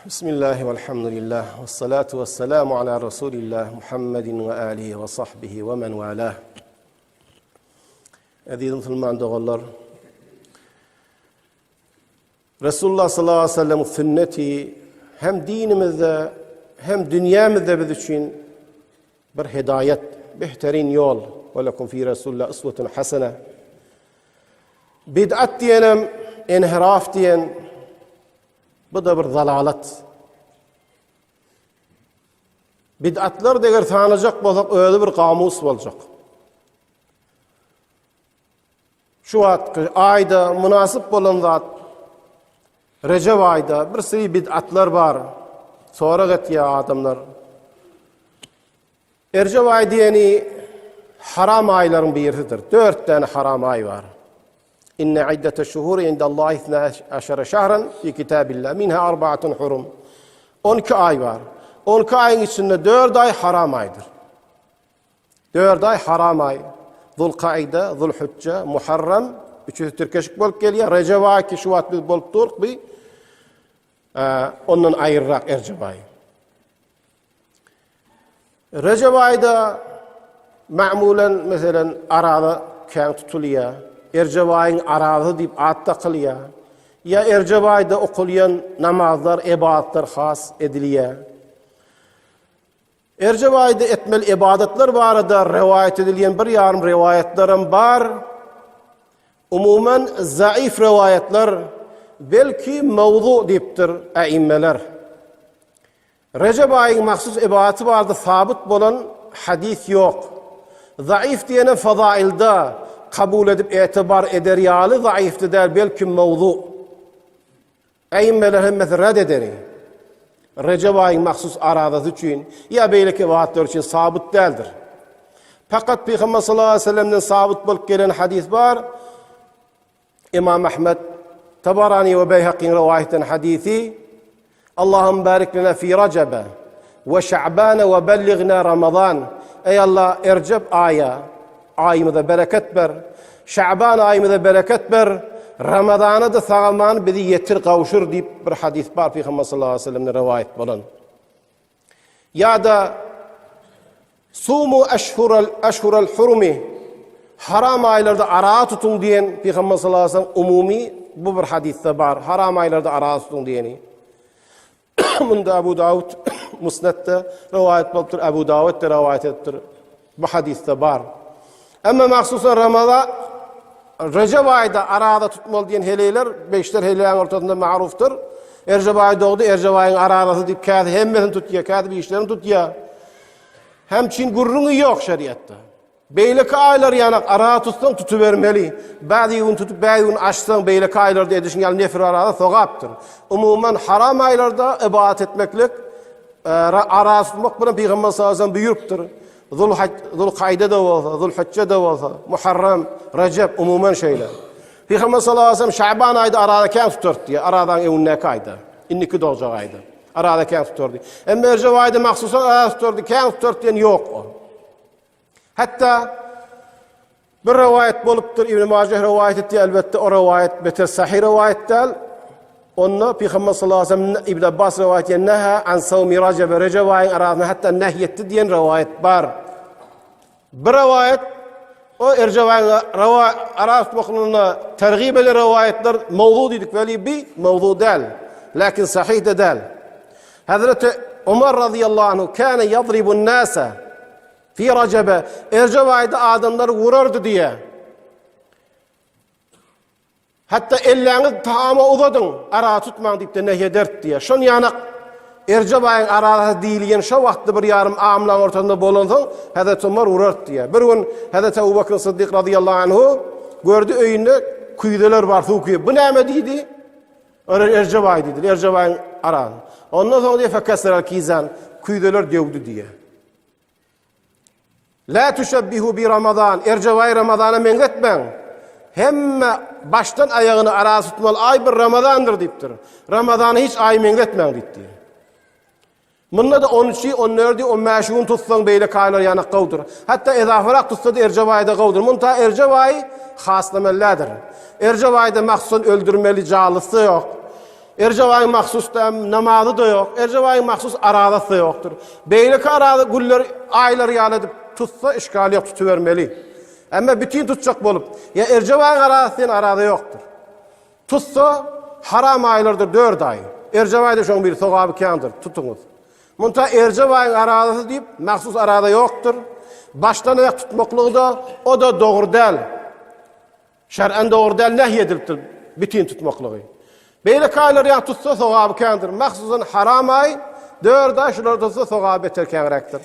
Bismillahi velhamdülillah ve salatu ve selamu ala Resulillah Muhammedin ve alihi ve sahbihi ve men valah. Eziz musulman doganlar, Resulullah sallallahu aleyhi ve sellem sünneti hem dinimizde hem dünýämizde biz üçin bir hidayet, behterin ýol. Ve lekum fi Resulullah usvetun hasene. Bid'at diýenem, inhiraf diýen bu-da bir zalalat. Bid'atlar eger sanajak bolsak özi bir kamus boljak. Şu wagtky aýda mynasyp bolan zat Rejep aýda bir sürü bid'atlar bar. Sorag etýär adamlar. Erjep aý diýeni haram aýlaryň birisidir. Dört däne haram aý bar. Inne iddete şuhuri indallahi isna aşara şahran fi kitabillah minha arbaatun hurum. 12 aý bar. 12 aýyň içinde 4 aý haram aýdyr. 4 aý haram aý. Zulkaide, Zulhücce, Muharrem üçüsi tirkeşik bolup gelýär. Recep aýy ki şu wagt biz bolup duruk bi. Ondan aýryrak Erjep aýy. Rejep aýda ma'mulan meselen araza kän tutulýar. Erjep aýyň arazy diýip at dakylýar. Ýa Erjep aýda okulýan namazlar, ibadatlar has edilýär. Erjep aýda etmeli ibadatlar barada rewaýat edilýän bir ýarym rewaýatlaram bar. Umuman zaif rewaýatlar, belki mawzu diýipdir äimmeler. Rejep aýyň mahsus ybadaty barada sabyt bolan hadys ýok. Zaif diýene fazailda kabul edip etibar eder ýaly zaifdi däl, belki mowzu. Äimmeler hemmesi red edeni. Rejep aýyň mahsus arazasy üçin ýa beýleki ybadatlar üçin sabyt däldir. Fakat Pygamber sallallahu aleyhi ve sellemden sabyt bolup gelen hadys bar. Imam Ahmed, Tabarani we Beýhakyň rowaýat eden hadysy, Allahum barik lena fi Rajaba we Şa'bana we belligna Ramazan. Eý Allah, Erjep aýa, aýymyza bereket ber. Şa'ban aýymyza bereket ber. Ramazana da sag-aman bizi ýetir, gawşur diýip bir hadys bar Pygamber sallallahu aleyhi ve sellemden rowaýat bolan. Ýa-da Sumu eşhural eşhural hurumi haram aýlarda ara tutuň diýen Pygamber sallallahu aleyhi ve sellem umumy bu bir hadysda bar. Haram aýlarda ara tutuň diýeni. Munda Abu Dawud Musnadda rowaýat bolupdyr, Abu Dawud da rowaýat edipdir. Bu hadysda bar. Emma mahsusan Ramazan Rejep aýda arada tutmaly diýen heleýler beşler heleýäň ortasynda marufdyr. Erjep aýy dogdy, Erjep aýyň aradasy diýip käsi hemmesini tutýar, käsi bir işlerini tutýar. Hem çyn gürrüňi ýok şeriatda. Beýleki aýlar ýanak ara tutsaň tutubermeli. Bäzi gün tutup, bäzi gün açsaň beýleki aýlarda edişiň ýaly nefil arada sogapdyr. Umuman haram aýlarda ibadat etmeklik ara tutmak bilen Pygamber sallallahu aleyhi ve sellem buýrupdyr. Zulkaýda-da bolsa, Zulhijje-de bolsa, Muharram, Rejep umuman şeýle. Pygamber sallallahu aleyhi ve sellem Şaban aýda arada kän tutardy diýýär. Aradan öňündäki aýda. Indiki dogjak aýda. Arada kän tutardy. Emma Rejep aýda mahsusan arada tutardy, kän tutardy diýen ýok o. Hatda bir rowaýat bolupdyr, Ibn Majah rowaýat etdi, elbetde o rowaýat beter sahih rowaýat däl. Onda Pygamber sallallahu aleyhi ve sellem Ibn Abbas rowaýat edýär, Neha an sawmi Rajab, Rejep aýyň arasyna hatda nehy etdi diýen rowaýat bar. Bir rowaýat o Rejep aýyň rawa aras tutmaklygyna tergib eden rowaýatlar mowzu diýdik weli bi mowzu däl. Lakin sahih de däl. Hazreti Umar radıyallahu anhu kana yadribun nasa fi Rajaba Rejep aýda adamlary vurardy diýe. Hatda elleňizi taama uzadyň, ara tutmaň diýip-de nehy ederdi diýýär. Şon ýanak Erjep aýyň arasy diýilýän şo wagtda bir ýarym amlaň ortasynda bolansoň, Hezreti Omar urardy diýýär. Bir gün Hezreti Ebu Bekr Syddyk razyýallahu anhu gördi öýünde küýzeler bar, suw küýze. Bu näme diýdi? Olar Erjep aýy diýdiler, Erjep aýyň arasy. Ondan soň diýýär, fekesseral kizan, küýzeler döwdi diýýär. La tuşabbihu bi Ramazan, Erjep aýy Ramazana meňzetmäň. Hemme başdan aýagyny araza tutmaly aý bir Ramazandyr diýipdir. Ramazana hiç aý meňzetmäň diýipdir. Munda-da 13-i, 14-i, 15-i gün tutsaň beýleki aýlar ýanak gowdur. Hatda ezafarak tutsa-da Erjep aýda gowdur. Munta Erjep aýy haslamellädir. Erjep aýda mahsusan öldürmeli jalysy ýok. Erjep aýyň mahsus da namazy-da ýok, Erjep aýyň mahsus arazasy-da ýokdur. Beýleki araza günler, aýlar ýaly edip tutsa işgal ýok tutubermeli. Emma bütin tutjak bolup, ýa Erjep aýyň arazasy diýen araza ýokdur. Tutsa haram aýlardyr dört aý. Erjep aýda şoň biri sogaby kändir, tutuňyz. Munta Erjep aýyň arazasy diýip mahsus araza ýokdur. Başdan aýak tutmaklygy-da o-da dogry däl. Şer'en dogry däl nähi edilipdir bitin tutmaklygy. Beýleki aýlar ýaly tutsa sogaby kändir. Mahsusan haram aý, dört aý şular tutsa sogaby beter käňräkdir.